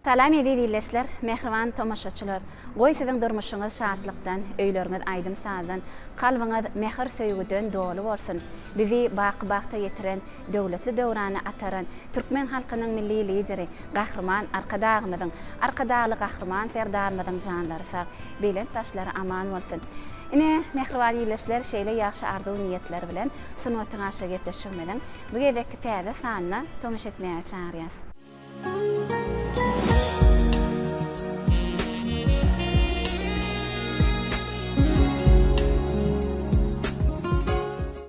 Salam eziz ildeşler, mähriban tomaşaçylar! Goý siziň durmuşyňyz şatlykdan, öýleriňiz aýdym-sazdan, kalbyňyz mähir-söýgüden doly bolsun! Bizi baky bagta ýetiren, döwletli döwrana ataran türkmen halkynyň Milli Lideri Gahryman Arkadagymyzyň, Arkadagly Gahryman Serdarymyzyň janlary sag, belent başlary aman bolsun! Ine, mähriban ildeşler, şeýle ýagşy arzuw-niýetler bilen Sungatyň aşygy gepleşigimiziň bu gezekki täze sanyna tomaşa etmäge çagyrýas.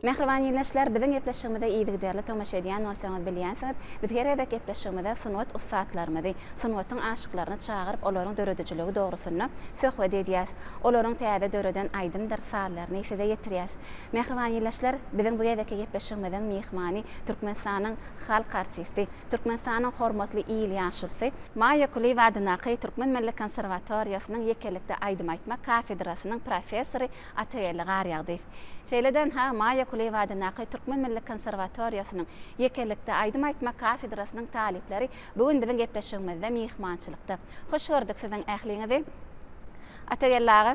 Mähriban ildeşler, biziň gepleşigimize yzygiderli tomaşa edýän bolsaňyz bilýänsiňiz, biz her gezek gepleşigimize sungat ussatlarymyzy, sungatyň aşyklaryny çagyryp, olaryň döredijiligi dogrusynda söhbet edýäs. Olaryň täze döreden aýdymdyr sazlaryny size ýetirýäs. Mähriban ildeşler, biziň bu gezekki gepleşigimiziň myhmany Türkmenistanyň halk artisti, Türkmenistanyň hormatly il ýaşulusy, Maýa Kulyýewa adyndaky Türkmen milli konserwatoriýasynyň ýekelikde aýdym aýtmak kafedrasynyň professory Atageldi Garýagdyýew. Şeýle-de ynha, Maýa Kulyýewa adyndaky Türkmen milli konserwatoriýasynyň ýekelikde aýdym aýtmak kafedrasynyň talyplary bu gün biziň gepleşigimizde myhmançylykda. Hoş gördük siziň ähliňizi. Atageldi aga,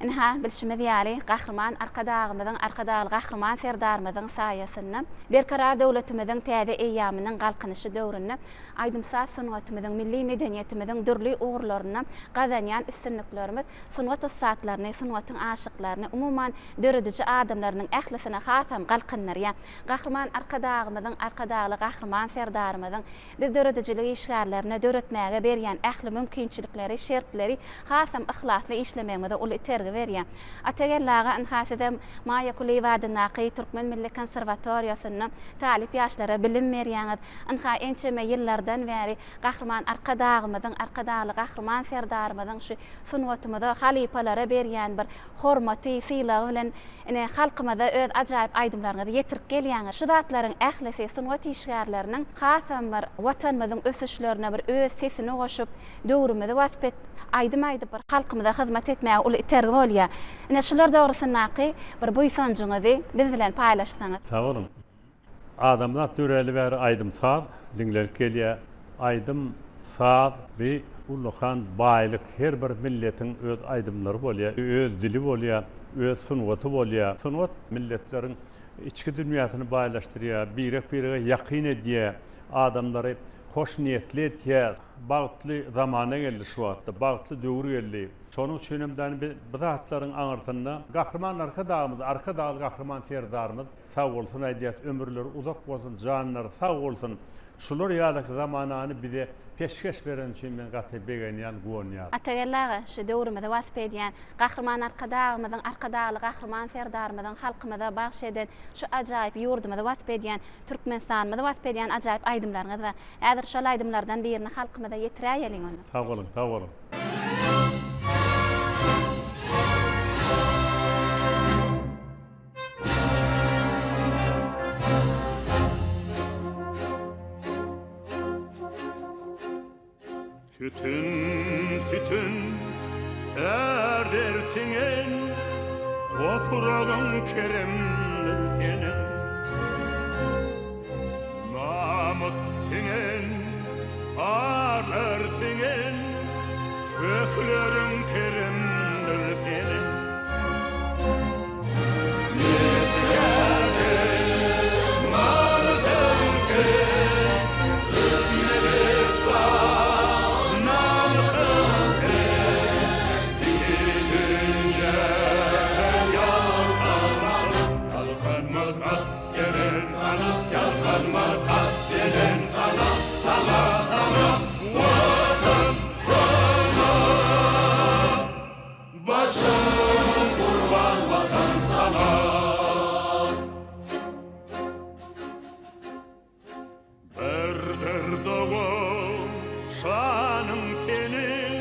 ynha, bilşimiz ýaly, Gahryman Arkadagymyzyň, Arkadagly Gahryman Serdarymyzyň saýasynda Berkarar döwletimiziň täze eýýamynyň Galkynyşy döwründe aýdym-saz sungatymyzyň, milli medeniýetimiziň dürli ugurlarynda gazanýan üstünliklerimiz sungat ussatlaryny, sungatyň aşyklaryny, umuman, dörediji adamlarynyň ählisini hasam galkyndyrýar. Gahryman Arkadagymyzyň, Arkadagly Gahryman Serdarymyzyň biz döredijilik işgärlerine döretmäge berýän ähli mümkinçilikleri, şertleri hasam yhlasly işlemegimize uly itergi berýär. Atageldi aga, ynha sizem Maýa Kulyýewa adyndaky Türkmen milli konserwatoriýasynda talyp ýaşlara bilim berýäňiz. Ynha ençeme ýyllardan bäri Gahryman Arkadagymyzyň, Arkadagly Gahryman Serdarymyzyň şu sungatymyza, halypalara berýän bir hormaty, sylagy bilen ine, halkymyza öz ajaýyp aýdymlaryňyzy ýetirip gelýäňiz. Şu zatlaryň ählisi sungat işgärleriniň hasam bir Watanymyzyň ösüşlerine bir öz sesini goşup, döwrümizi wasp et, aýdym aýdyp bir halkymyza hyzmat etmäge uly itergi bolýar. Ine, şular dogrusyndaky bir buýsanjyňyzy biz bilen paýlaşsaňyz. Sag boluň. Adamzat döräli bäri aýdym-saz diňlenip gelýär. Aýdym, saz bi ullakan baýlyk. Her bir milletiň öz aýdymlary bolýar, öz dili bolýar, öz sungaty bolýar. Sungat milletleriň içki dünýäsini baýlaşdyrýar, birek-birege ýakyn edýär, adamlary hoşniýetli edýär. Bagtly zamana geldi şu wagtda, bagtly döwür geldi. Şonuň üçin hem biz bu zatlaryň aňyrsynda Gahryman Arkadagymyz, Arkadagly Gahryman Serdarymyz Sag bolsun aýdýas ömürleri uzak bolsun janlary sag bolsun şular ýalyk zamanany bize peşgeş bereni üçin men gaty begenýän guwanýan. Atageldi aga, şu döwrümizi wasp edýän, Gahryman Arkadagymyzyň, Arkadagly Gahryman Serdarymyzyň halkymyza bagş eden şu ajaýyp ýurdumyzy wasp edýän, Türkmenistanymyzy wasp edýän ajaýyp aýdymlaryňyz bar. Häzir şol aýdymlardan birini halkymyza ýetiräýeliň onda. Sag boluň, sag boluň. Tütün, tütün ärler siňen, Topragyň keremdir seniň. Namys siňen, arlar siňen, Kökleriň keremdir seniň. Başym gurban Watan saňa. Birdir dogan şanyň seniň,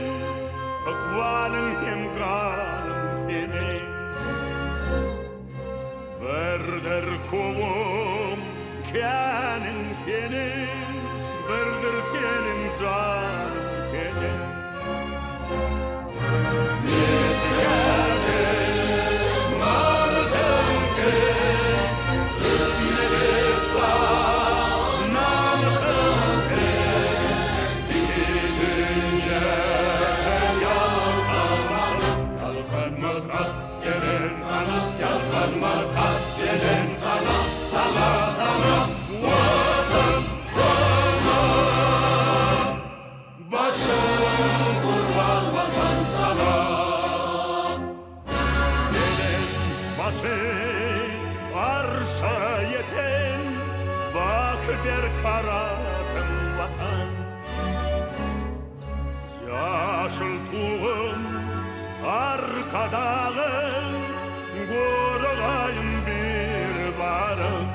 Ykbalyň hem ganyň seniň. Birdir kowum käniň seniň, Birdir seniň janyň teniň. Başy arşa ýeten baky berkararsyň Watan. Ýaşyl Tugum, Arkadagym, goragaýyn Biribarym.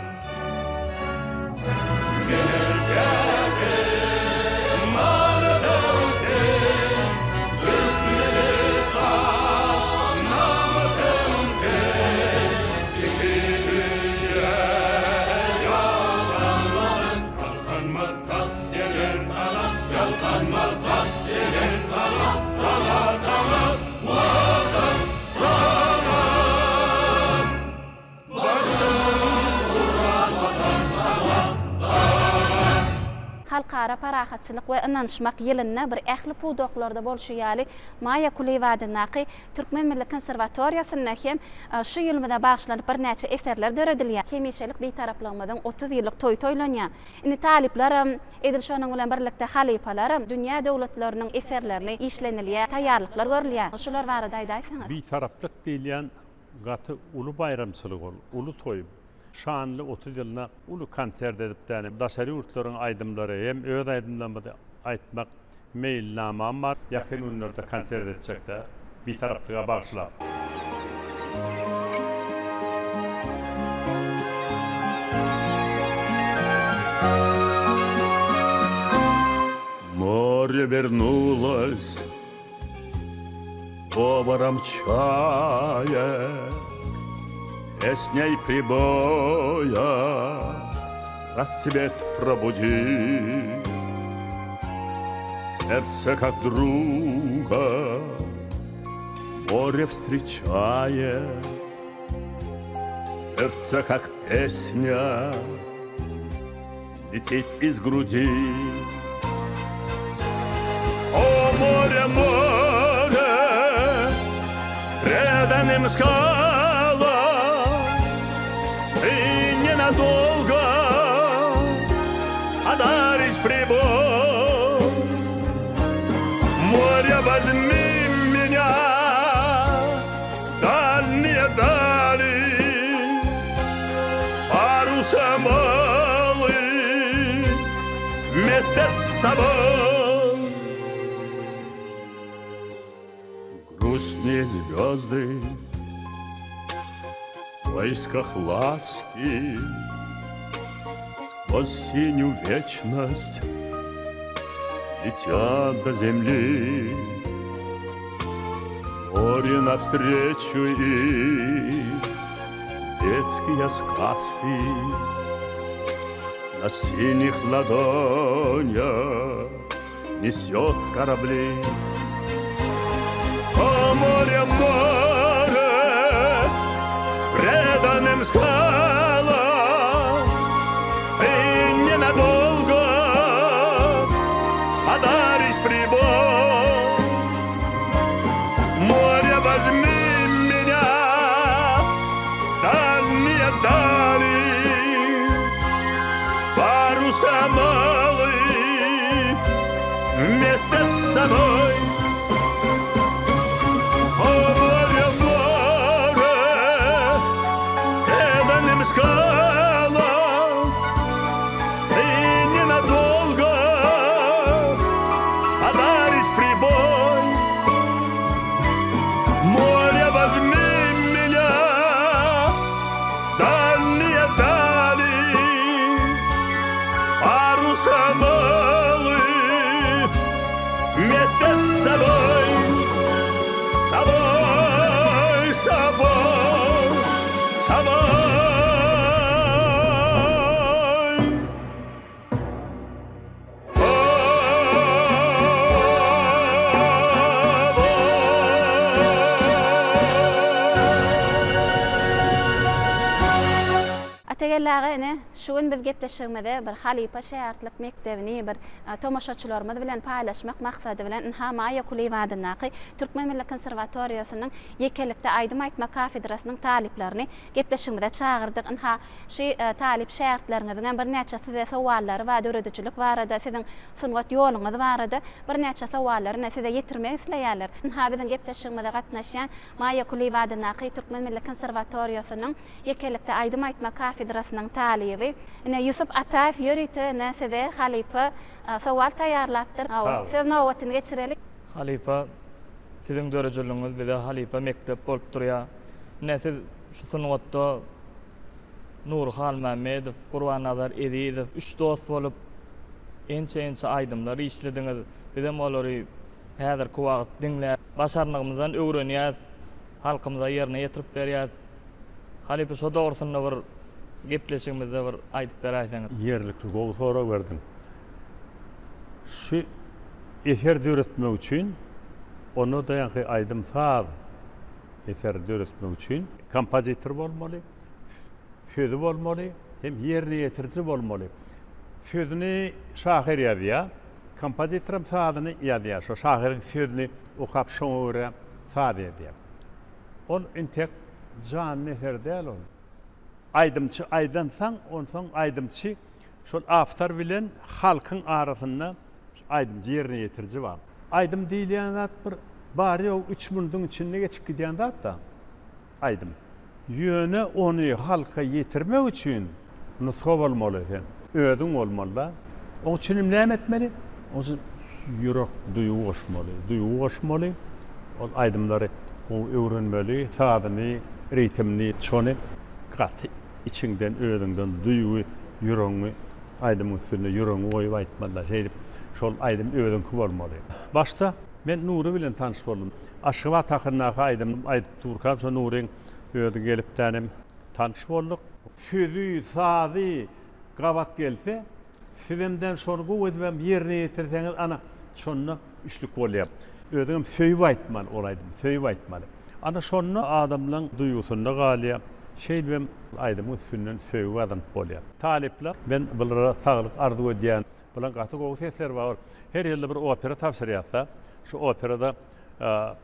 Halkara parahatçylyk we ynanyşmak ýylynda bir ähli pudaklarda bolşy ýaly Maýa Kulyýewa adyndaky Türkmen milli konserwatoriýasynda hem şu ýylymyza bagyşlanyp birnäçe eserler döredilýär. Hemişelik Bitaraplygymyzyň 30 ýyllyk toýy toýlanýar. Indi talyplaram, edil şonuň bilen birlikde halypalaram dünýä döwletleriniň eserlerini işlenilýär, taýýarlyklar görülýär. Şular barada aýdaýsaňyz. Bitaraplyk diýilýän Gaty uly baýramçylyk ol, uly toý. Şanly 30 ýylyna uly konsert edip däne daşary ýurtlaryň aýdymlary hem öz aýdymlarymyzy aýtmak meýilnamam bar. Ýakyn günlerde konsert etjekde Bitaraplyga bagyşlap. Море вернулось Говором чаек, Песней прибоя Рассвет пробуди. Сердце как друга Море встречает, Сердце как песня Летит из груди. О, море, море, преданным скалам, Ты ненадолго подаришь прибой. Море, возьми меня, дальние дали, Паруса малый вместе с собой. Грустные звезды в поисках ласки Сквозь синюю вечность летят до земли. Море навстречу им детские сказки На синих ладонях несет корабли. О, море, море, преданным скалам Ты ненадолго подаришь прибой. Море, возьми меня, дальние дали, Паруса малый вместе с собой. О, море, море, преданным скалам Ты ненадолго подаришь прибой. Море, возьми меня, дальние дали, Паруса малый вместе с собой, собой, собой, собой. Atageldi aga ine şu gün biz gepleşigimize bir halypa şägirtlik mekdebini bir tomaşaçylarymyz bilen paýlaşmak maksady bilen ynha Maýa Kulyýewa adyndaky Türkmen milli konserwatoriýasynyň ýekelikde aýdym aýtmak kafedrasynyň talyplaryny gepleşigimize çagyrdyk. Ynha şu talyp şägirtleriňiziňem birnäçe size sowallary bar döredijilik barada siziň sungat ýoluňyz barada birnäçe sowallary ine size ýetirmek isleýärler. Ynha biziň gepleşigimize gatnaşýan Maýa Kulyýewa adyndaky Türkmen milli konserwatoriýasynyň Ýekelikde aýdym aýtmak kafedrasynyň talyby ine Ýusup Ataýew ýörite ine size halypa sowal taýýarlapdyr. Hawa, söz nobatyny geçireli. Halypa, siziň döredijiligiňiz bize halypa mekdep bolup durýar. Ine siz şu sungatda Nury Halmämmedow, Gurbannazar Ezizow üç dost bolup ençe-ençe aýdymlar işlediňiz. Bizem olary häzirki wagt diňläp, başarnygymyzdan öwrenýäs, halkymyza ýerine ýetirip berýäs. Halypa şo dogrusynda bir gepleşigimizde bir aýdyp beräýseňiz. Ýerlikli gowy sorag berdiň. Şu eser döretmek üçin, onda-da ýaňky aýdym-saz eseri döretmek üçin kompozitor bolmaly, sözi bolmaly hem ýerine ýetiriji bolmaly. Sözüni şahyr ýazýar, kompozitoram sazyny ýazýar. Şo şahyryň sözüni okap şoňa görä saz ýazýar. Ol intek janly eser däl ol. Aýdymçy aýdansaň onsoň aýdymçy şol awtor bilen halkyň arasynda aýdymçy ýerine ýetiriji bar. Aýdym diýilýän zat bir bary ýogy üç munduň içinde geçip gidýän zat-da aýdym. Ýöne ony halka ýetirmek üçin nusga bolmaly sen. Özüň bolmaly-da. Oň üçin hem näme etmeli? Oň üçin ýürek duýgy goşmaly. Duýgy goşmaly. Ol aýdymlary gowy öwrenmeli, sazyny, ritmini, şony gaty içiňden, özüňden duýgy, ýüregiňi aýdymyň üstünde ýüregiňi goýup aýtmaly-da. Şeýdip şol aýdym özüňki bolmaly. Başda men Nury bilen tanyş boldum. Aşgabat hakyndaky aýdym aýdyp durkam şo Nuryň özi gelipdänem tanyş bolduk. Sözi, sazy gabat gelse, sizemden şony gowy edibem ýerine ýetirseňiz ana şonda üçlük bolýar. Özüňem söýüp aýtmaly ol aýdymy, söýüp aýtmaly. Ana şonda adamlaň duýgusynda galýar. Şeýdibem aýdymyň üstünden söýgi gazanyp bolýar. Talyplar, men bulara saglyk arzuw edýän. Bulaň gaty gowy sesleri bar. Her ýylda bir opera tabşyrýas-da. Şu operada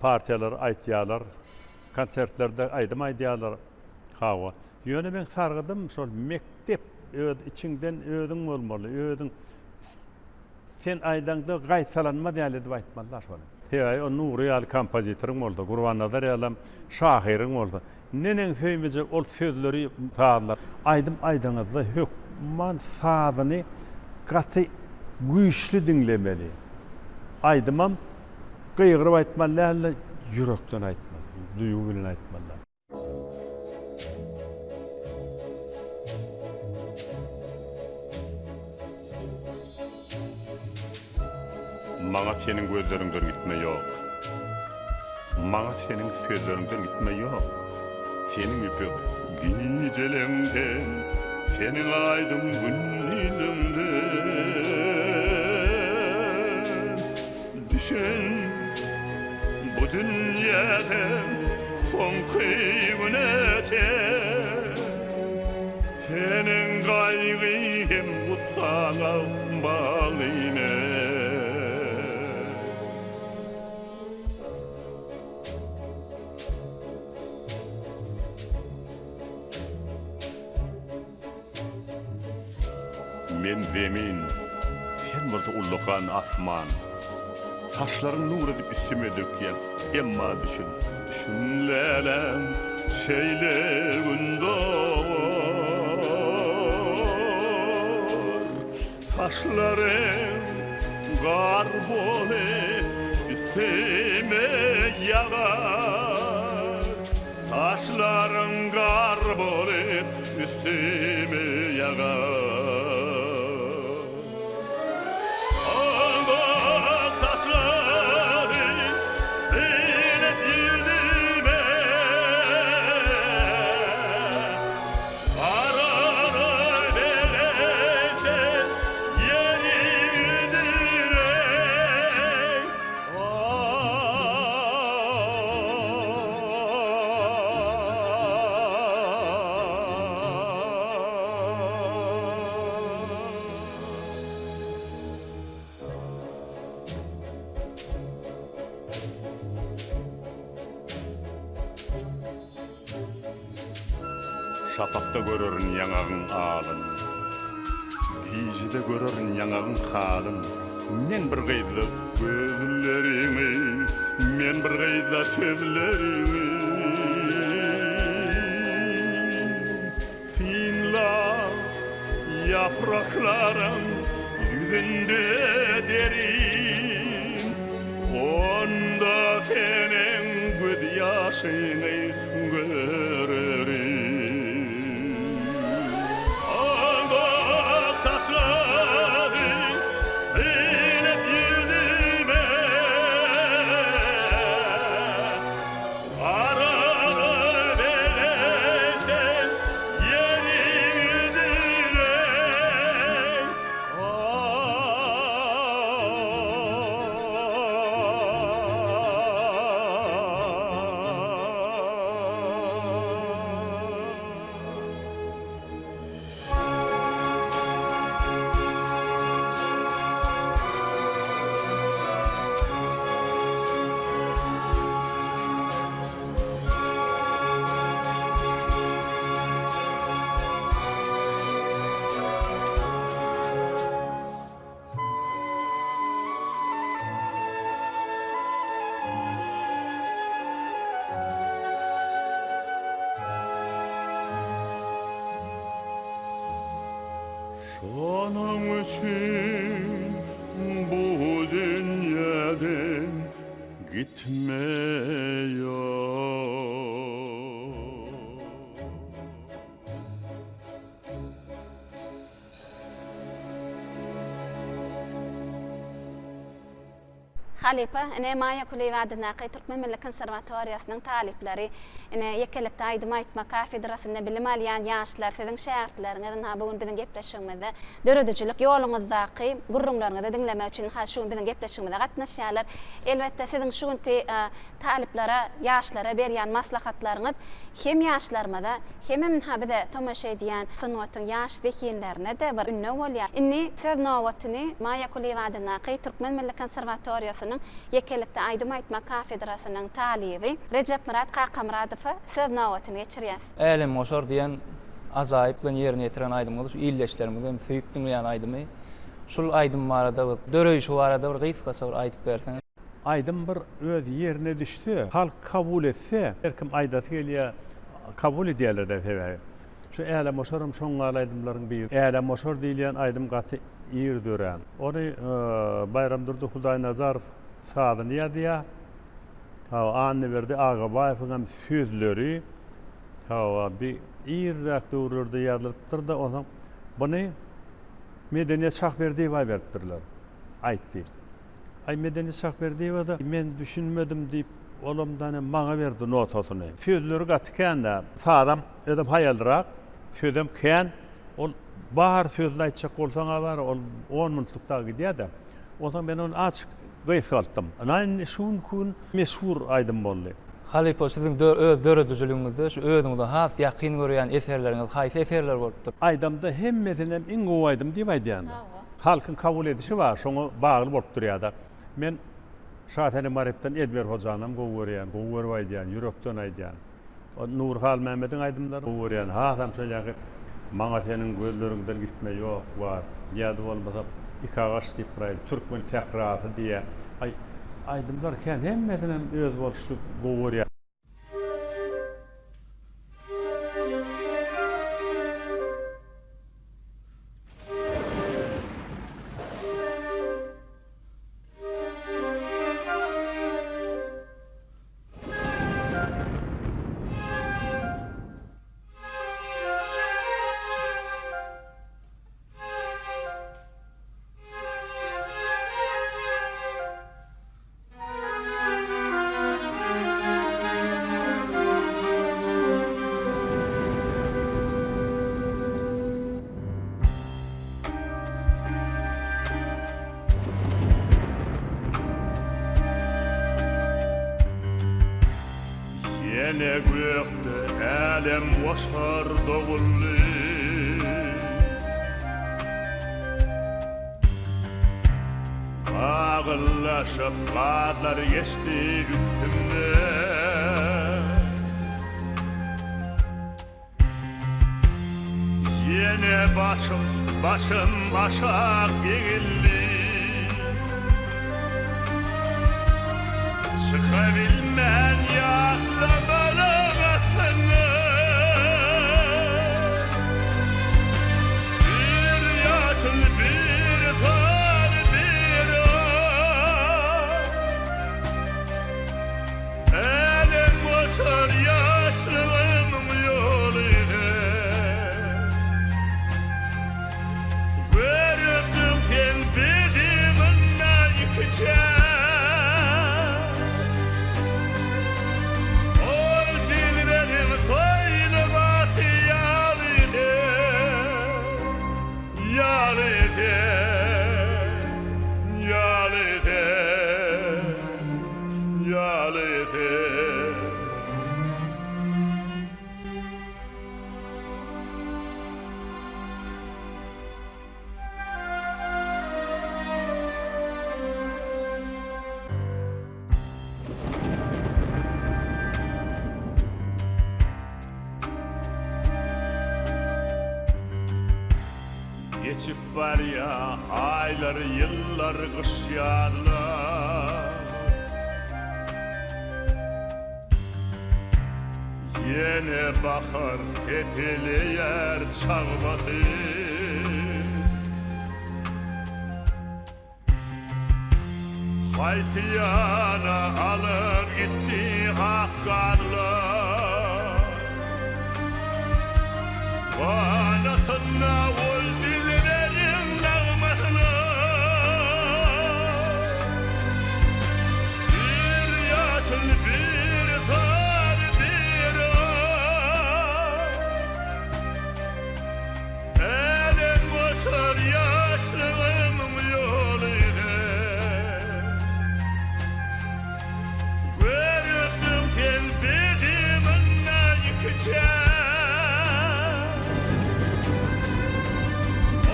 partiýalary aýtýarlar, konsertlerde aýdym aýdýarlar. Hawa. Ýöne meň sargydym şol mekdep öz içiňden özüň bolmaly, özüň sen aýdaňda gaýtalanmaz ýaly edip aýtmalylar şony. Sebäbi o Nury ýaly kompozitoryň bolsa, Gurbannazar ýalam şahyryň bolsa, neneň söýmejek ol sözleri, sazlar. Aýdym aýdaňyzda hökman sazyny gaty güýçli diňlemeli. Aýdymam gygyryp aýtmaly däl-de, ýürekden aýtmaly, duýgy bilen aýtmaly. Maňa seniň gözleriňden gitme ýok. Maňa seniň sözleriňden gitme ýok. Seniň ýüpek gijeleňden, seniň aýdyň gündizleňden Düşen bu dünýäde soňky güne çen Seniň gaýgy hem gussaňa bagly men. Men zemin, sen bolsa ullakan asman. Saçlaryň nur edip üstüme dökýäň, emma düşün, düşün läläm, şeýle gün dogar. Saçlaryň gar bolup üstüme ýagar. Saçlaryň gar bolup üstüme ýagar. Ak saçlary silip ýüzüme. Karara bereje ýer ýüzüne. Şapakda görerin ýaňagyň alyn. Gijede görerin ýaňagyň halyn. Men bir gyzda gözleriňi, men bir gyzda sözleriňi Synlap ýapraklaryň ýüzünde derin, Onda seniň gözýaşyňy görerin. Al-ak saçlary silip ýüzüme, Garyny bereýsen ýer ýüzüne. Şonuň üçin bu dünýeden gitme ýok. Halypa, ine, Maýa Kulyýewa adyndaky Türkmen milli konserwatoriýasynyň talyplary, ine, ýekelikde aýdym aýtmak kafedrasynda bilim alýan ýaşlar, siziň şägirtleriňiz, ynha, bu gün biziň gepleşigimizde döredijilik ýoluňyzdaky gürrüňleriňizi diňlemek üçin, ynha, şu gün biziň gepleşigimize gatnaşýarlar. Elbetde, siziň şu günki talyplara, ýaşlara berýän maslahatlaryňyz hem ýaşlarymyza, hemem ynha bize tomaşa edýän sungatyň ýaş zehinlerine-de bir ündew bolýar. Indi söz nobatyny Maýa Kulyýewa adyndaky Türkmen milli konserwatoriýasynyň ýekelikde aýdym aýtmak kafedrasynyň talyby Rejepmyrat Kakamyradowa söz nobatyny geçirýäs. Älemgoşar diýen ajaýyp bilen ýerine ýetiren aýdymyňyz şu ildeşlerimiz hem söýüp diňleýän aýdymy. Şul aýdym barada bir döreýşi barada bir gysgaça bir aýdyp berseňiz. Aýdym bir öz ýerine düşse, halk kabul etse, her kim aýdasy gelýär, kabul edýärler-dä sebäbi. Şu Älemgoşaram şoň ýaly aýdymlaryň biri. Älemgoşar diýilýän aýdym gaty ir dörän. Ony Baýramdurdy Hudaýnazarow sazyny ýazýar. Hawa, Annaberdi Agabaýewiň hem sözleri, hawa, bir irräk döwürlerde ýazylypdyr-da, onsoň buny Medeniýet Şahberdiýewa beripdirler, aýt diýip. Aý Medeniýet Şahberdiýewa-da men düşünmedim diýip, olam däne maňa berdi notasyny. Sözleri gaty kän-dä. Sazam özem haýalrak, sözem kän. Ol bar sözüni aýtjak bolsaň-a bar, ol on minutlyk dagy gidýär-de. Onsoň men ony azajyk gysgaltdym. Ynha indi şu günki gün meşhur aýdym boldy. Halypa siziň öz döredijiligiňizde şu özüňize has ýakyn görýän eserleriňiz haýsy eserler bolupdyr? Aýdamda hemmesinem iň gowy aýdym diýip aýdýan. Halkyň kabul edişi bar, şoňa bagly bolup durýar-da. Men Şasenem Garypdan Ezber Hojanam gowy görýän, gowy görüp aýdýan, ýürekden aýdýan. Nury Halmämmediň aýdymlaryny gowy görýän, hasam şol ýaňky Maňa seniň gözleriňden gitme ýok bar, ýa-da bolmasa Iki agaç diýip bir aýdym, Türkmen sährasy diýýär. Aý, aýdymlar kän, hemmesinem özboluşly gowy görýän. Ýene gökde älemgoşar doguldy. Gagyllaşyp gazlar geçdi üstümden. Ýene başym, başym aşak egildi. Çykabilmän ýatlamalaň astyndan. Bir ýaşyl, bir sary, bir ak. Älem goçar ýaşlygymyň ýoly sen. Görüpdim sen bizi munda ikiçäk. Ol dilberiň toý lybasy ýaly sen, ýaly sen, ýaly sen. Ýaly sen. Geçip barýa aýlar, ýyllar, gyş, ýazlar. Ýene bahar sepeleýär çagbasy. Haýsy ýana alyp gitdi ak garlar? Ganatynda ol dilberiň nagmasyna. Bir ýaşyl, bir sary, bir ak. Älem goçar ýaşlygymyň ýoly sen. Görüpdim sen bizi munda ikiçäk.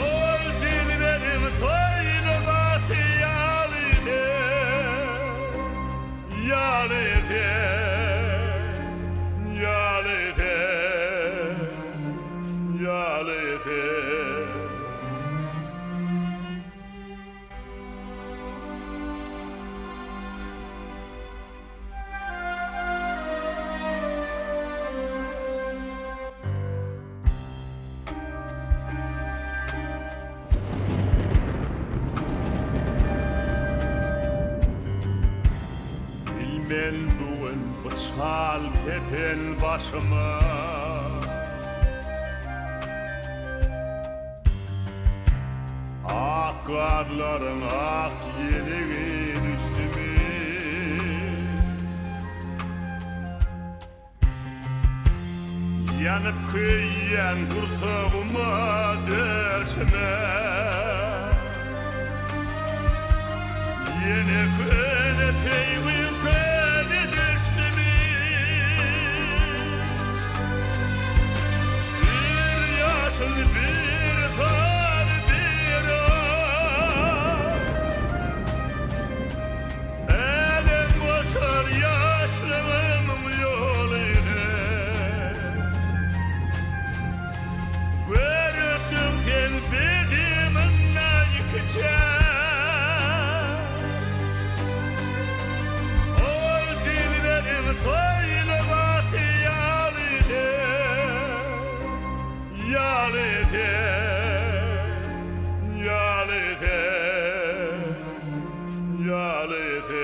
Ol dilberiň toý lybasy ýaly sen, ýaly sen, ýaly sen. Ýaly sen. Bilmen bu gün bu çal sepen başyma. Ak garlaryň ak ýelegi düşdümi? Ýanyp köýýän gursagyma, döşüme. Ýene köne söýgiň közi düşdümi? Bir ýaşyl, bir sary, bir ak. Älem goçar ýaşlygymyň ýoly sen. Görüpdim sen bizi munda ikiçäk. Ol dilberiň toý lybasy ýaly sen, ýaly sen, ýaly sen. Ýaly sen.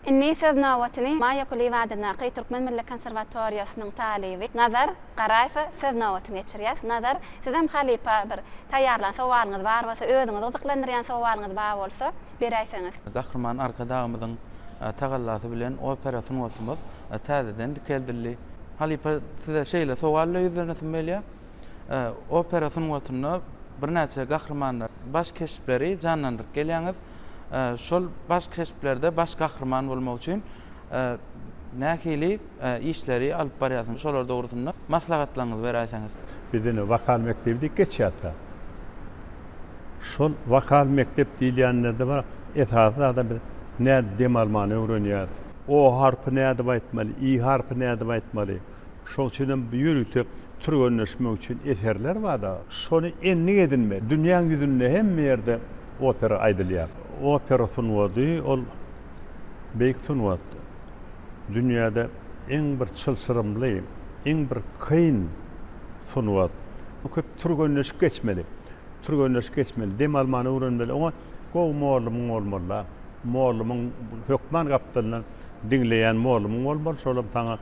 Indi söz nobatyny Maýa Kulyýewa adyndaky Türkmen milli konserwatoriýasynyň talyby Nazar Garaýewe söz nobatyny geçirýäs. Nazar, sizem halypa bir taýýarlan sowalyňyz bar bolsa, özüňizi gyzyklandyrýan sowalyňyz bar bolsa, beräýseňiz. Gahryman Arkadagymyzyň tagallasy bilen opera sungatymyz täzeden dikeldildi. Halypa, size şeýle sowal bilen ýüzlenesim gelýär. Opera sungatynda birnäçe gahrymanlar, baş keşpleri janlandyryp gelýäňiz. Şol baş keşplerde baş gahryman bolmak üçin nähili işleri alyp barýarsyňyz? Şolar dogrusynda maslahatlaryňyzy beräýseňiz. Biz ine wokal mekdebi diýip geçýäs-dä. Şol wokal mekdep diýilýänlerde bar, esasy zadam biz nädip dem almany öwrenýäs. O harpy nädip aýtmaly, I harpy nädip aýtmaly. Şoň üçin hem ýörite türgenleşmek üçin eserler bar-da. Şony endik edinmeli. Dünýäň ýüzünde hemme ýerde opera aýdylýar. Opera sungaty ol beýik sungat. Dünýäde iň bir çylşyrymly, iň bir kyn sungat. Köp türgenleşik geçmeli. Türgenleşik geçmeli, dem almany öwrenmeli. Oňa gowy mollumyň bolmaly-da. Mollumyň hökman gapdalyndan diňleýän mollumyň bolmaly. Şolam saňa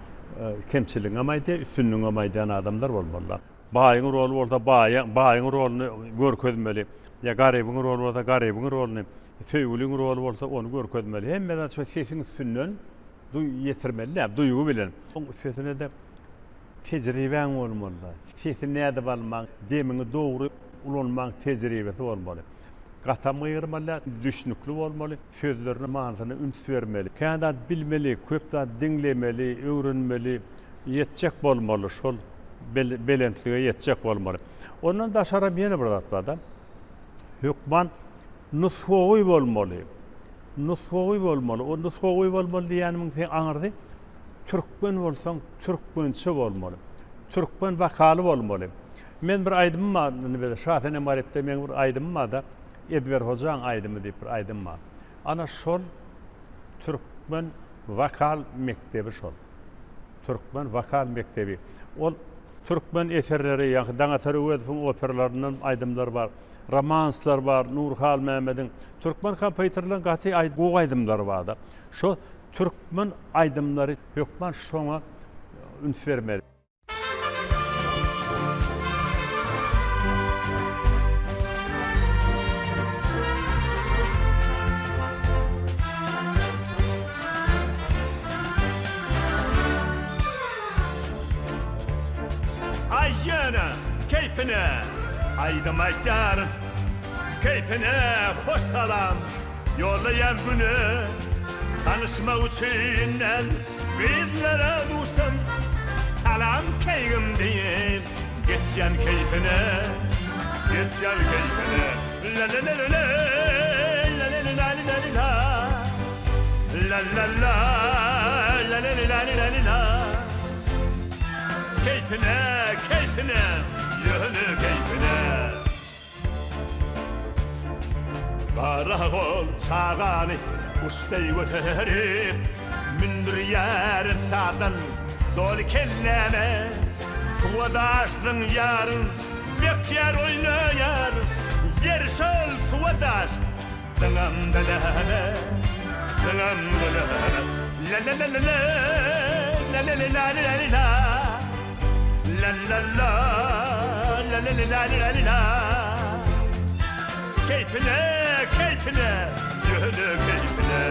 kemçiligiňem aýdýar, üstünligiňem aýdýan adamlar bolmaly-da. Baýyň roly bolsa baýa, baýyň roluny görkezmeli. Ýa garybyň roly bolsa garybyň roluny, söýgüliň roly bolsa ony görkezmeli. Hemme zat şo sesiň üstünden duý ýetirmeli-dä, duýgy bilen. Oň üstesine-de tejribäň bolmaly-da. Sesi nädip almaň, demiňi dogry ulanmaň tejribesi bolmaly. Gatam gygyrmaly däl, düşnükli bolmaly, sözlerine manysyna üns bermeli. Kän zat bilmeli, köp zat diňlemeli, öwrenmeli, ýetjek bolmaly, şol belentlige ýetjek bolmaly. Ondan daşaram ýene bir zat bar-da, hökman nusgawy bolmaly. Nusgawy bolmaly. O nusgawy bolmaly diýýänimiň aňyrsy türkmen bolsaň türkmençe bolmaly. Türkmen wokaly bolmaly. Men bir aýdymym bar, indi biz Şasenem Garypda meň bir aýdymym bar-da, Ezber Hojaň aýdymy diýip bir aýdym bar. Ana şol türkmen wokal mekdebi şol. Türkmen wokal mekdebi. Ol türkmen eserleri, ýaňky Daňatar Öwezowyň operalaryndan aýdymlar bar, romanslar bar, Nury Halmämmediň. Türkmen kompozitorlaryň gaty gowy aýdymlary bar-da. Şo türkmen aýdymlary hökman şoňa üns bermeli. Aý ýöne keýpine aýdym aýtýaryn Keýpine hoş salam ýollaýan güne Tanyşmak üçin däl Gyzlara duşsam salam keýgim diýip Geçýän keýpine, geçýän keýpine La-la-la-la-la, la-la-la-la-la-la La-la-la, la-la-la-la-la-la Keýpine, keýpine, ýöne keýpine. Garagol çagany guş deý göterip, Mündürýär sazdan doly kelläme. Suwa daş zyňýaryn, bökýär oýnaýar, Ýeri şol suwa daş zyňamda näme, zyňamda näme. La-la-la-la-la, la-la-la-la-la-la. La-la-la, la-la-la-la-la-la. Keýpine, keýpine, ýöne keýpine.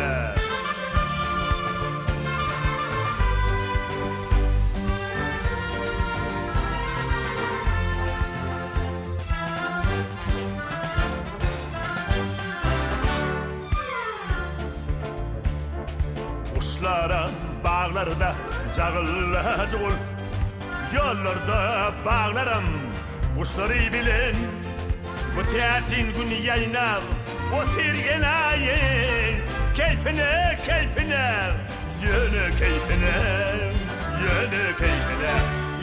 Guşlaram baglarda jagylla-jugul, Ýollarda baglaram guşlary bilen. Bu täsin gün ýaýnap otyr enaýy, Keýpine, keýpine, ýöne keýpine, ýöne keýpine.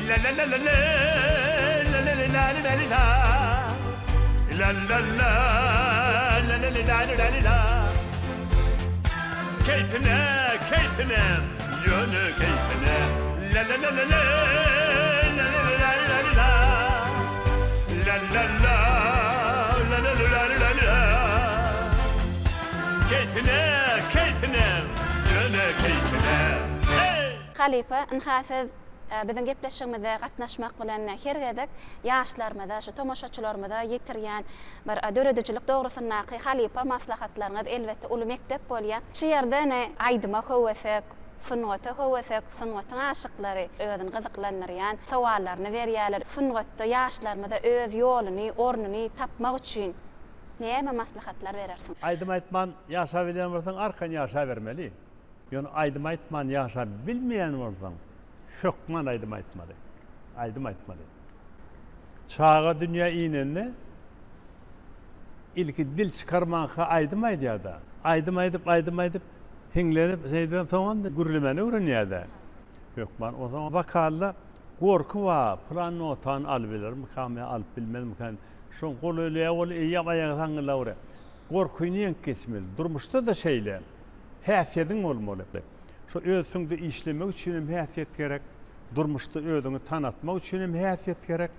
La-la-la-la-la, la-la-la-la-la-la-la. La-la-la, la-la-la-la-la-la-la. Keýpine, keýpine, ýöne keýpine. La-la-la-la-la, la-la-la-la-la-la. La-la-la, la-la-la-la-la-la. Keýpine, keýpine, ýöne keýpine. Heý! Halypa, ynha siz biziň gepleşigimize gatnaşmak bilen her gezek ýaşlarymyza, şu tomaşaçylarymyza ýetirýän bir döredijilik dogrusyndaky halypa maslahatlaryňyz elbetde uly mekdep bolýar. Şu ýerde ine aýdyma höwesek. Sungata höwesek, sungatyň aşyklary özüni gyzyklandyrýan sowallaryny berýärler. Sungatda ýaşlarymyza öz ýoluny, ornuny tapmak üçin näme maslahatlar berersiň? Aýdym aýtman ýaşabilýän bolsaň arkaýyn ýaşabermeli. Ýöne aýdym aýtman ýaşap bilmeýän bolsaň hökman aýdym aýtmaly. Aýdym aýtmaly. Çaga dünýä inende ilki dil çykarmanka aýdym aýdýar-da. Aýdym aýdyp, aýdym aýdyp, hiňlenip, şeýdibem soňam gürlemäni öwrenýär-de. Hökman. Onsoň wokalda gorky bar, pylan notany alybilermikam ýa alyp bilmezmikam. Şoň golaýlaýar weli eýýäm aýagy saňňyldap urýar. Gorkyny ýeňip geçmeli. Durmuşda-da şeýle. Häsiýetiň bolmaly. Şo öz üstüňde işlemek üçin hem häsiýet gerek. Durmuşda özüňi tanatmak üçin hem häsiýet gerek.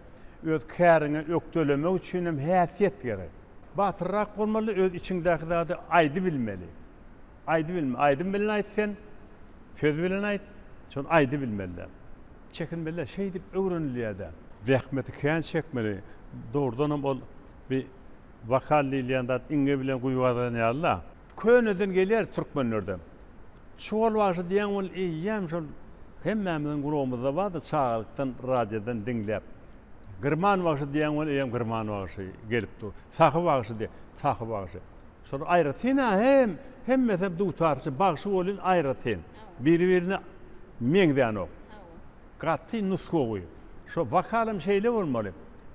Öz käriňe ökdelemek üçin hem häsiýet gerek. Batyrrak bolmaly, öz içiňdäki zady aýdybilmeli. Aýdybilmeli. Aýdym bilen aýt sen, söz bilen aýt, şony aýdybilmeli-dä. Çekinmeli-dä, şeýdip öwrenilýär-dä. Zähmeti kän çekmeli. Dogrudanam ol bir wokal diýilýän zat iňňe bilen guýy gazan ýaly-da. Köneden gelýär türkmenlerde. Çuwal bagşy diýýäň ol eýýäm şol hemmämiziň gulagymyzda bardy çagalykdan radiodan diňläp. Girman bagşy diýýäň ol eýýäm Girman bagşy gelip dur. Sahy bagşy diýýä, Sahy bagşy. Şol aýratyn-a hem hemmesem dutarçy bagşy welin aýratyn. Biri-birine meňzänok. Gaty nusgawy. Şo wokalam şeýle bolmaly.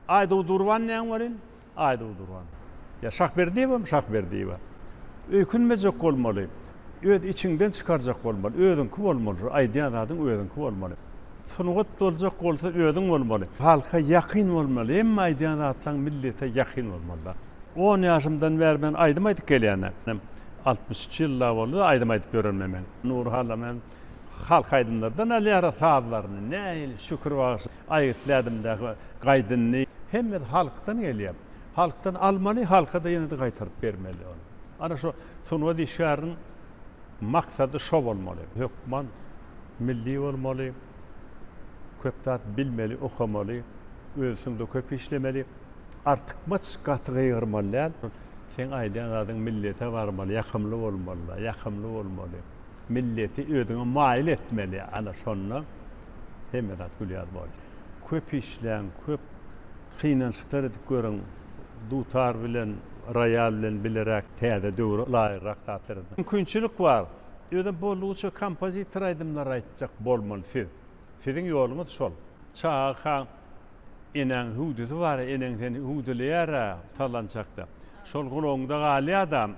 Aýdogdy Gurban diýýäň welin Aýdogdy Gurban. Ýa Şahberdiýewem Şahberdiýewa. Öýkünmejek bolmaly. Öz içiňden çykarjak bolmaly. Özüňki bolmaly. Şu aýdýan zadyň özüňki bolmaly. Sungat boljak bolsa özüň bolmaly. Halka ýakyn bolmaly. Hemme aýdýan zatlaň millete ýakyn bolmaly. On ýaşymdan bäri men aýdym aýdyp gelýän. 63 ýyl-la boldy aýdym aýdyp ýörenime meň. Nury Hally men halk aýdymlardan alýar sazlaryny. Nähili Şükür bagşy Aýgytly ädimdäki gaýdyndy. Hemmesi halkdan gelýär. Halkdan almaly, halka-da ýene-de gaýtaryp bermeli ony. Ana şo sungat işgäriniň maksady şo bolmaly. Hökman milli bolmaly, köp zat bilmeli, okamaly, öz üstüňde köp işlemeli. Artykmaç gaty gygyrmaly däl. Seň aýdýan zadyň millete barmaly, ýakymly bolmaly-da, ýakymly bolmaly. Milleti özüňe maýyl etmeli. Ana şonda hemme zat gül ýaly bolýar. Köp işläň, köp synanyşyklar edip görüň. Dutar bilen, roýal bilen bileräk täze döwre laýygrak zatlar ediň. Mümkinçilik bar. Özem boldugyça kompozitor aýdymlary aýtjak bolmaly siz. Siziň ýoluňyz şol. Çagakaň Enäň hüwdüsi bar, eneň seni hüwdüleýär-ä sallançakda. Şol gulagyňda galýar-da.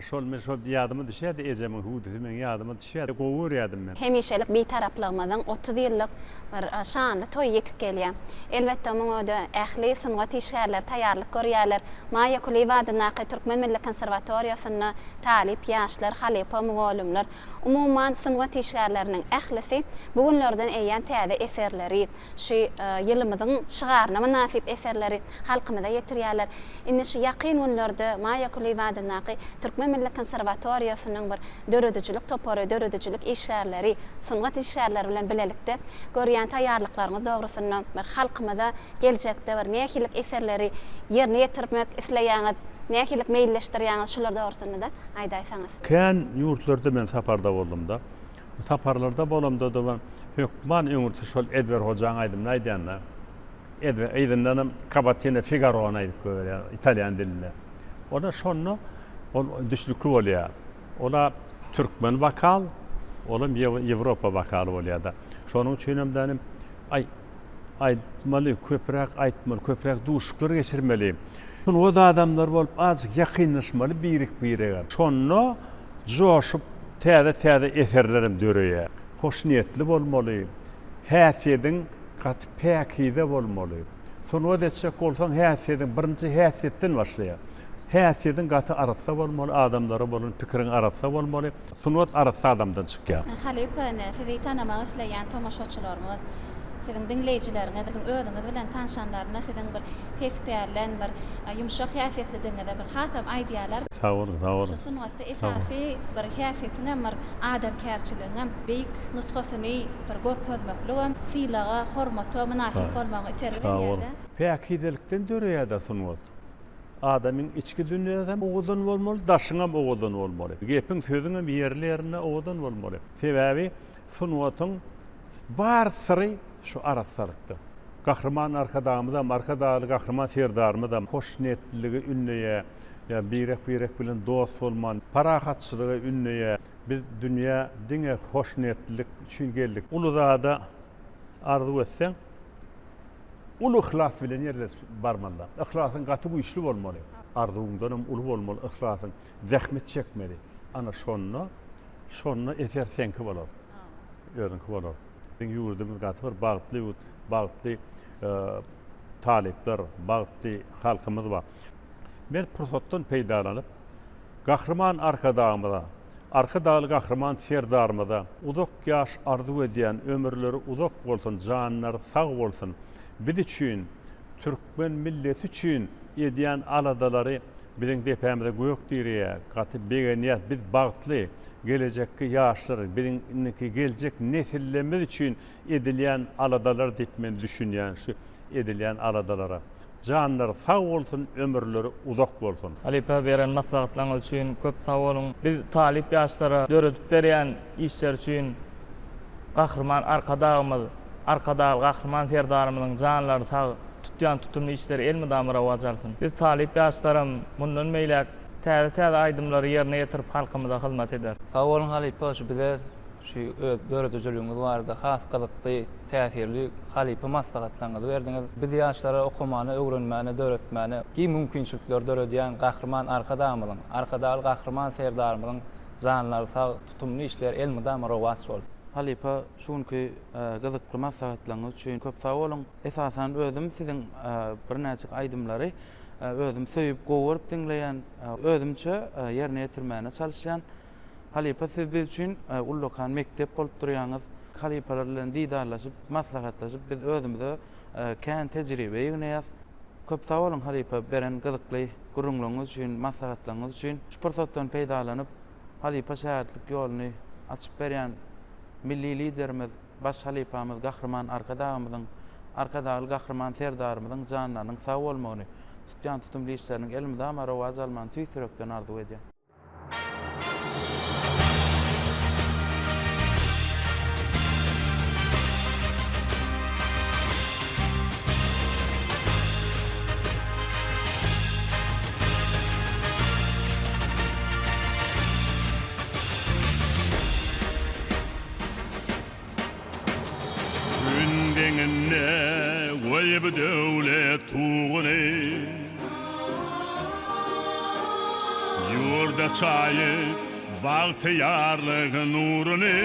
Şol men şol ýadyma düşýärdi, ejemiň hüwdüsi meň ýadyma düşýärdi. Gowy görýärdim men. Hemişelik Bitaraplygymyzyň 30 ýyllyk bir şanly toýy ýetip gelýär. Elbetde, muňa-da ähli sungat işgärleri taýýarlyk görýärler. Maýa Kulyýewa adyndaky Türkmen milli konserwatoriýasynda talyp ýaşlar, halypa mugallymlar, umuman, sungat işgärleriniň ählisi bu günlerden eýýäm täze eserleri, Şu ýylymyzyň şygaryna mynasyp eserleri halkymyza ýetirýärler. Indi şu ýakyn günlerde Maýa Kulyýewa adyndaky Türkmen milli konserwatoriýasynyň bir döredijilik topary, döredijilik işgärleri, sungat işgärleri bilen bilelikde görýän taýýarlyklaryňyz dogrusynda bir halkymyza geljekde bir nähililik eserleri ýerine ýetirmek isleýäňiz, nähililik meýilleşdirýäňiz şular dogrusynda-da aýdaýsaňyz. Kän ýurtlarda men saparda boldum-da. Saparlarda bolamda-da ben hökman öňürti şol Ezber hojaň aýdymyny aýdýan-da. Ezber, yzyndanam Kabatina Figarony aýdyp goýberýär italýan dilinde. Ola şonda ol düşnükli bolýar. Ola türkmen wokal, olam ýewropa wokaly bolýar-da. Şonuň üçinem dänim, aý, Aýtmaly, köpräk aýtmaly, köpräk duşuşyklar geçirmeli. Sungat adamlary bolup azajyk ýakynlaşmaly birek-birege. Şonda joşup täze-täze eserlerem döreýär. Hoşniýetli bolmaly, häsiýediň gaty päkize bolmaly. Sungat etjek bolsaň häsiýediň birinji häsiýetden başlaýar. Häsiýediň gaty arassa bolmaly, adamlara bolan pikiriň arassa bolmaly. Sungat arassa adamdan çykýar. Halypa ine, sizi tanamak isleýän tomaşaçylarymyz, siziň diňleýjileriňiz siziň özüňiz bilen tanşanlarynda siziň bir pespälden, bir ýumşak häsiýetlidigiňizi bir hasam aýdýarlar. Sag boluň, sag boluň. Şu sungatda esasy bir häsiýetiňem bir adamkärçiligiňem beýik nusgasyny bir görkezmekligem sylaga, hormata mynasyp bolmagyňa itergi Sag boluň. berýär-de. Päkizelikden döreýär-de sungat. Adamyň içki dünýäsem owadan bolmaly, daşyňam owadan bolmaly. Gepiň, sözüňem ýerli-ýerinde owadan bolmaly. Sebäbi. Sungatyň bar syry şu arassalykda. Gahryman Arkadagymyzam, Arkadagly Gahryman Serdarymyzam hoşniýetliligi ündeýär, ýa birek-birek bilen dost bolman, parahatçylygy ündeýär. Biz dünýä diňe hoşniýetlilik üçin geldik. Uly zada arzuw etseň, uly yhlas bilen ýerleşip barmaly. Yhlasyň gaty güýçli bolmaly. Arzuwyňdanam uly bolmaly yhlasyň. Zähmet çekmeli. Ana şonda, şonda eser seňki bolar. Özüňki bolar. Biziň ýurdumyz gaty bir bagtly ýurt, bagtly talyplar, bagtly halkymyz bar. Men pursatdan peýdalanyp, Gahryman Arkadagymyza, Arkadagly Gahryman Serdarymyza uzak ýaş arzuw edýän, ömürleri uzak bolsun, janlary sag bolsun, biz üçin, türkmen milleti üçin edýän aladalary biziň depämize gök direýär, gaty begenýäs, biz bagtly, gelejekki ýaşlar, biziň indiki geljek nesillerimiz üçin edilýän aladalar diýip men düşünýän şu edilýän aladalara. Janlary sag bolsun ömürleri uzak bolsun. Halypa beren maslahatlaryňyz üçin köp sag boluň. Biz talyp ýaşlara döredip berýän işleri üçin Gahryman Arkadagymyz, Arkadagly Gahryman Serdarymyzyň janlary sag, tutýan tutumly işleri elmydama rowaç alsyn. Biz talyp ýaşlaram mundan beýläk täze-täze aýdymlary ýerine ýetirip halkymyza hyzmat ederis. Sag boluň halypa şu bize şu öz döredijiligiňiz barada has gyzykly täsirli halypa maslahatlaryňyzy berdiňiz. Biz ýaşlara okamana öwrenmäne döretmäne giň mümkinçilikleri döredýän Gahryman Arkadagymyzyň Arkadagly Gahryman Serdarymyzyň janlary sag tutumly işleri elmydama rowaç bolsun. Halypa şu günki gyzykly maslahatlaryňyz üçin köp sag boluň. Esasan özüm siziň birnäçe aýdymlary özüm söýüp gowy görüp diňleýän, özümçe ýerine ýetirmäne çalyşýan. Halypa siz biz üçin ullakan mekdep bolup durýaňyz. Halypalar bilen didarlaşyp, maslahatlaşyp biz özümize kän tejribe ýygnaýas. Köp sag boluň halypa beren gyzykly gürrüňleriňiz üçin, maslahatlaryňyz üçin. Şu pursatdan peýdalanyp halypa şägirtlik ýoluny açyp berýän Milli Liderimiz, baş halypamyz Gahryman Arkadagymyzyň, Arkadagly Gahryman Serdarymyzyň janlarynyň sag bolmagyny, tutýan tutumly işleriniň elmydama rowaç almagyny tüýs ýürekden arzuw edýän. Gün deňinde goýup döwlet tuguny, Ýurda çaýyp bagtyýarlyk nuruny.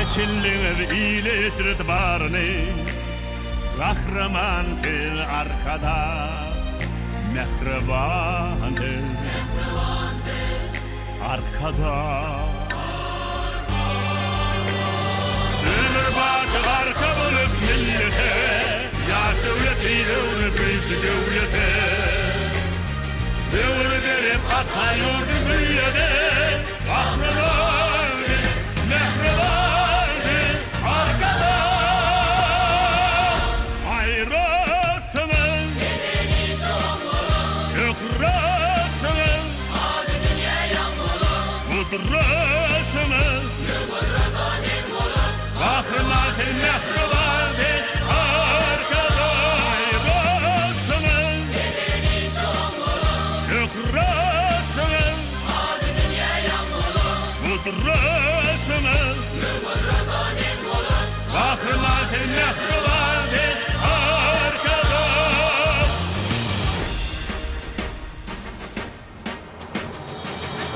Eçildiňiz ile eşret baryny, Gahryman siz Arkadag, mähriban siz. Arkadag. Ömür baky arka bolup millete, Ýaş döwleti öwrüp güýçli döwlete. Döwür berip ata ýurdy güllede, Gahryman biz, mähriban biz, Arkadag! Gaýratsyňyz, şöhratsyňyz, Ady dünýä ýaň bolar. Gudratymyz. Bir gudrata deň bolar. Gahryman sen mähriban sen Arkadag gaýratymyz. Eden işi oň bolar. Şöhratymyz. Ady dünýä ýaň bolar. Gudratymyz. Bir gudrata deň bolar. Gahryman sen mähriban sen Arkadag.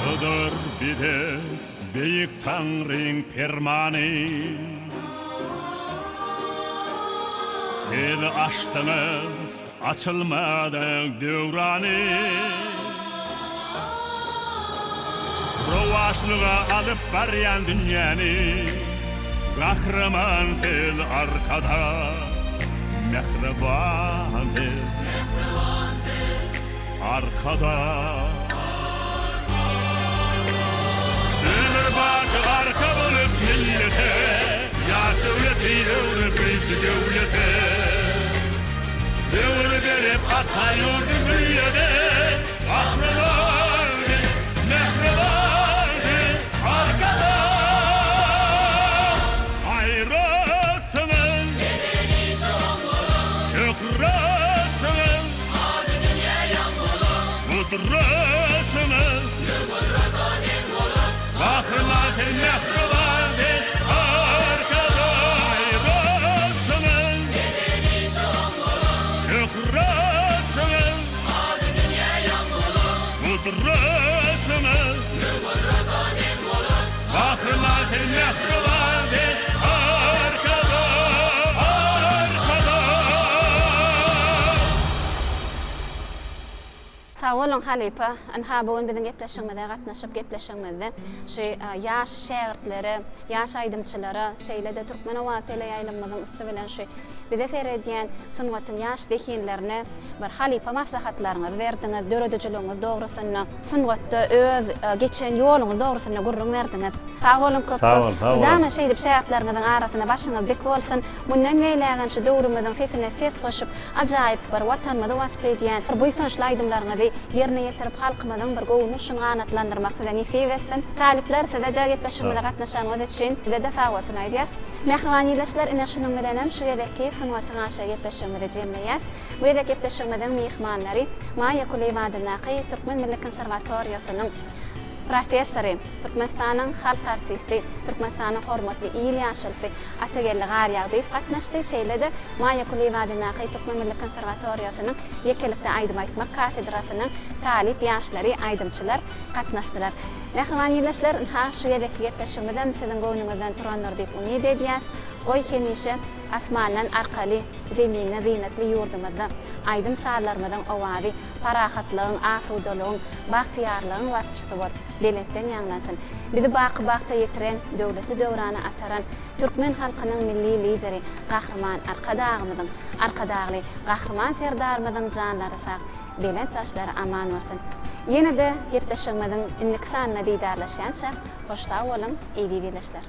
Şudur bize beýik Taňryň permany. Siz açdyňyz açylmadyk döwrany. Rowaçlyga alyp barýan dünýäni. Gahryman siz Arkadag, mähriban siz. Arkadag. Ömür baky arka bolup millete, Ýaş döwleti öwrüp güýçli döwlete. Döwür berip ata ýurdy güllede, Gahryman biz, mähriban biz. Gudratyňyz. Müň gudrata deň bolan. Gahryman sen mähriban sen Arkadag. Gaýratyňyz. Eden işi oň bolan. Şöhratyňyz. Ady dünýä ýaň bolan. Gudratyňyz. Müň gudrata deň bolan. Gahryman sen mähriban sen Arkadag. Arkadag. Sag boluň halypa. Ynha bu gün biziň gepleşigimize gatnaşyp gepleşigimizde şu ýaş şägirtlere, ýaş aýdymçylara, şeýle-de Türkmen owazy teleýaýlymymyzyň üsti bilen şu bize seredýän sungatyň ýaş zehinlerine bir halypa maslahatlaryňyzy berdiňiz, döredijiligiňiz dogrusynda, sungatda öz geçen ýoluňyz dogrusynda gürrüň berdiňiz. Sag boluň köp köp. Mydama şeýdip şägirtleriňiziň arasynda başyňyz dik bolsun. Mundan beýlägem şu döwrümiziň sesine ses goşup, Ajaýyp bir Watanymyzy wasp edýän bir buýsançly aýdymlaryňyzy ýerine ýetirip halkymyzyň bir göwün guşuny ganatlandyrmak size nesip etsin. Talyplar size-de gepleşigimize gatnaşanyňyz üçin size-de sagbolsun aýdýas. Mähriban ildeşler ine şunuň bilenem şu gezekki Sungatyň aşygy gepleşigimizi jemleýäs. Bu gezek gepleşigimiziň myhmanlary Maýa Kulyýewa adyndaky Türkmen milli konserwatoriýasynyň professory, Türkmenistanyň halk artisti, Türkmenistanyň hormatly il ýaşulusy Atageldi Garýagdyýew gatnaşdy, şeýle-de Maýa Kulyýewa adyndaky Türkmen milli konserwatoriýasynyň ýekelikde aýdym aýtmak kafedrasynyň talyp ýaşlary, aýdymçylar gatnaşdylar. Mähriban ildeşler, ynha, şu gezekki gepleşigimizem siziň göwnüňizden turandyr diýip umyt edýäs. Goý, hemişe asmandan arkaly, zeminde zynatly ýurdumyzda aýdym-sazlarymyzyň owazy parahatlygyň, asudalygyň, bagtyýarlygyň waspçysy bolup, belentden ýaňlansyn! Bizi baky bagta ýetiren, döwletli döwrana ataran türkmen halkynyň Milli Lideri Gahryman Arkadagymyzyň, Arkadagly Gahryman Serdarymyzyň janlary sag, belent başlary aman bolsun! Ýene-de gepleşigimiziň indiki sanynda didarlaşýançak, hoş sag boluň, eziz ildeşler!